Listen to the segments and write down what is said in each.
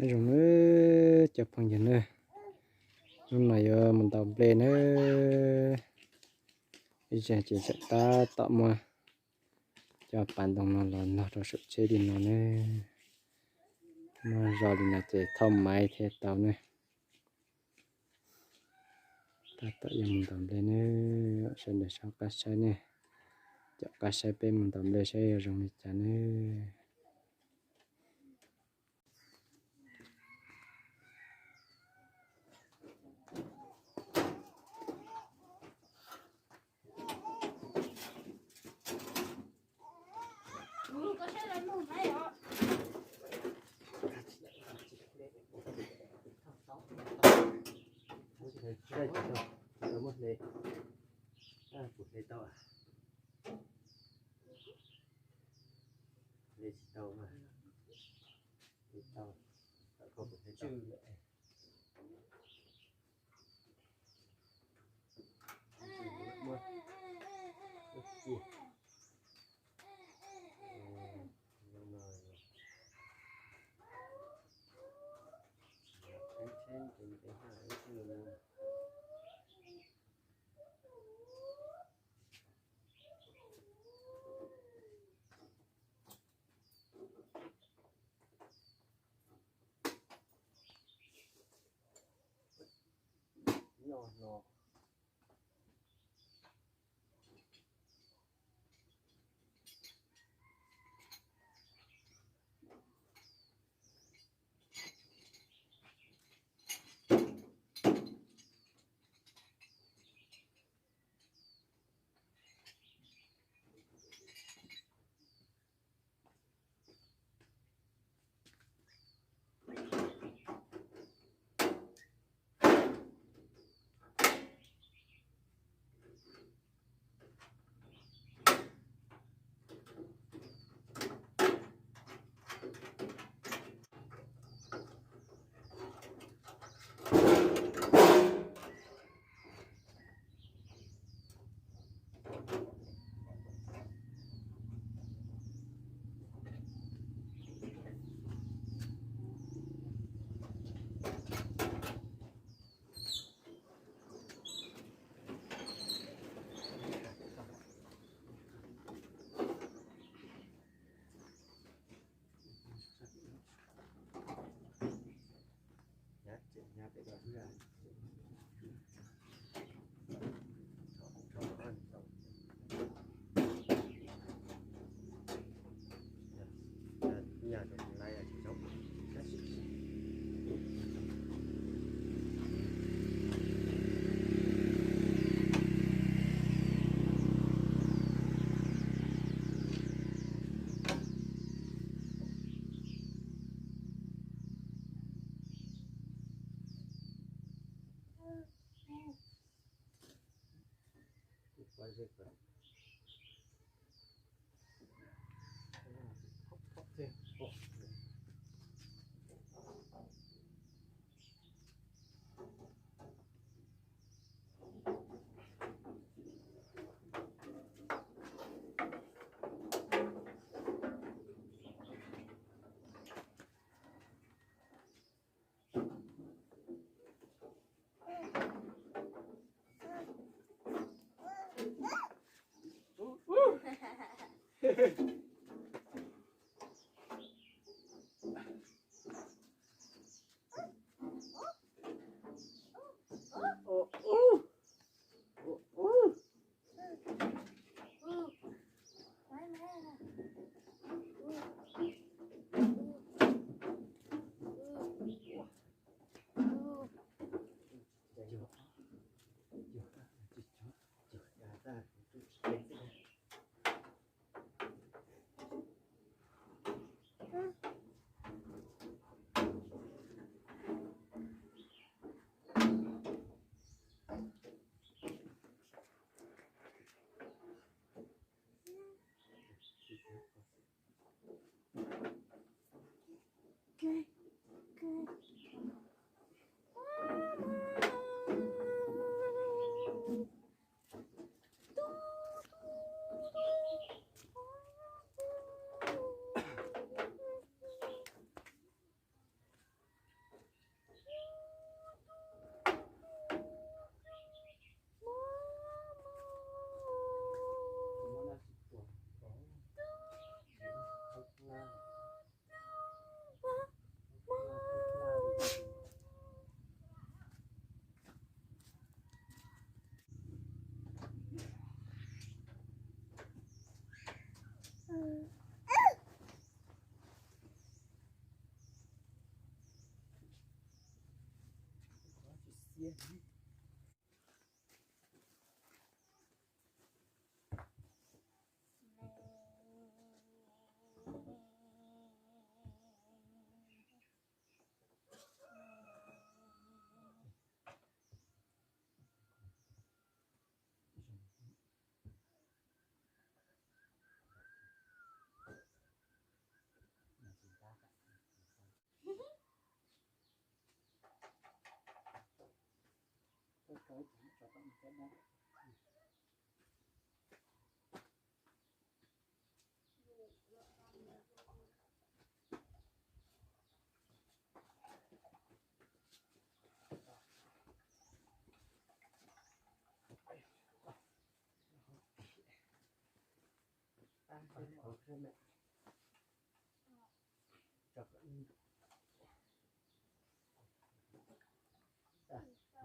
Nyob zoo nawb cov phooj ywg nawb, hnub no yuav mus ntaus nplej nawb. Ib zag ces tseem tab tom muab cov pas ntoo no los nog rau saum tsheb li no nawb. Muaj zog li no ces thauj maiv thiaj tau nawb. Tab tom yuav mus ntaus nplej nawb, sawv daws soj qab saib nawb. Caum qab saib peb mus ntaus nplej saib yuav zoo li cas nawb. Hle tsis tau mas, hle tau, kom koj hle tau. Nyob no.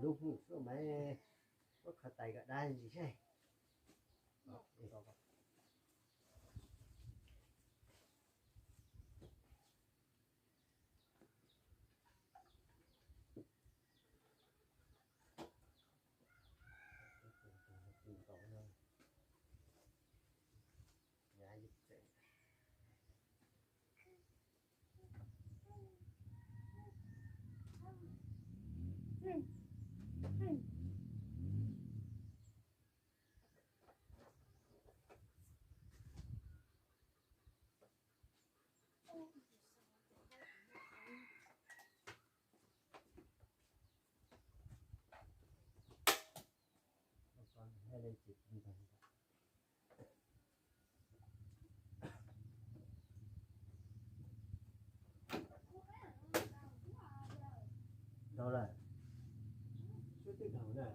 Lub hwj xub mas muab kho tais kom dab ntsis saib. Ntau lawm. Suab twb dhau na.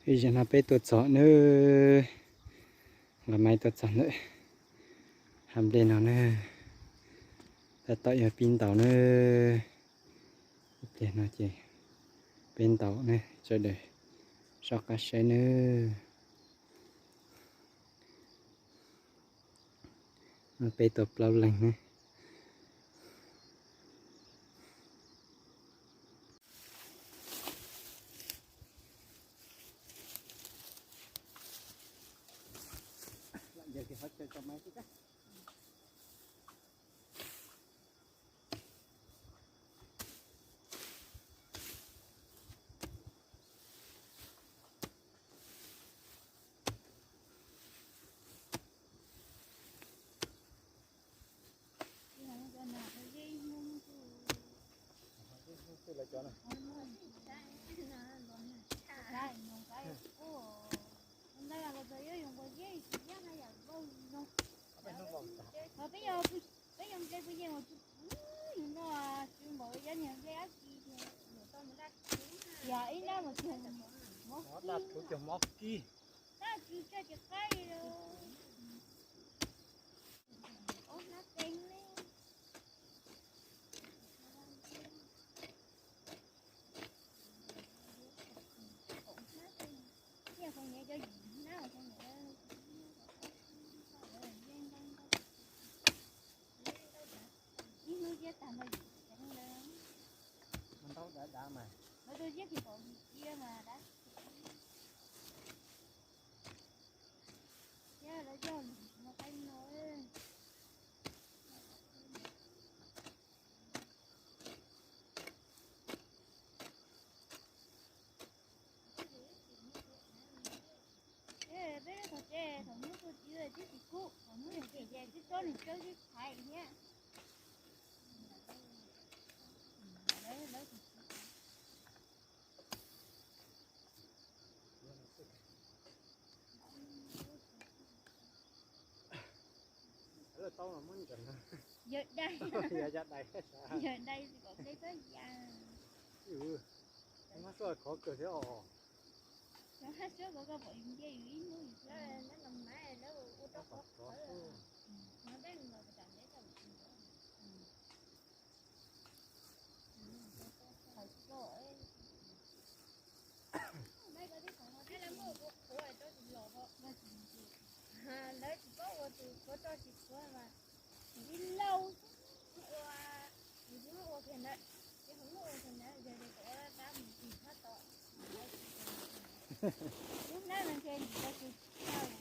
Ib zaug no peb tuaj txog nawb, nqa maiv tuaj txog ntawm hav nplej no nawb. Tab tom yuav pib ntaus nawb. Ib pliag no ces peb ntaus nawb, sawv daws soj qab saib nawb. Peb tau plaub leeg ne. Peb yog nplej pw yeej ua tsis yus noj tsis npaum yog niag nplej dab tsi tiag. Yog ib nrab mus tsuag mov kib, dab tsi tsuag tsis qaib li lauj. Ob hnab teeb ne. Hnab teeb, hnab cov yim hnab cov niam. Ib hnub ziab tag nrho yim xeev lawm. Ntau dav dav mas. Lawv tus ziab tsis pom cia mas dav. Thiab lawv coj mus qaib no. Peb lub tog tsev thaum hnub tuaj txiv twb tsis kub, thaum hnub nws tseem ces twb tsob nws tsawb twb thaiv thiab. Yawg dai, yawg dai, yawg dai kom peb txhob ya. Hab suab khov kawg thiab os. Hab suab ko koj pom yus nce yus ib hnub yus neb los mas lawv ua rau qhov qhov no dej los tam neb tau. Lawv muab kuv qhuav rau tsis los, lawv tsis paub ua tus qhuav rau tsis qhuav mas, ib lauj, ua, tus tsis muab ua kiag ntawd, ces ho muab ua kiag ntawd, yog tias kom ua dab mus tis thab tom, lub hnab no ntshe ntsis tau tus tau.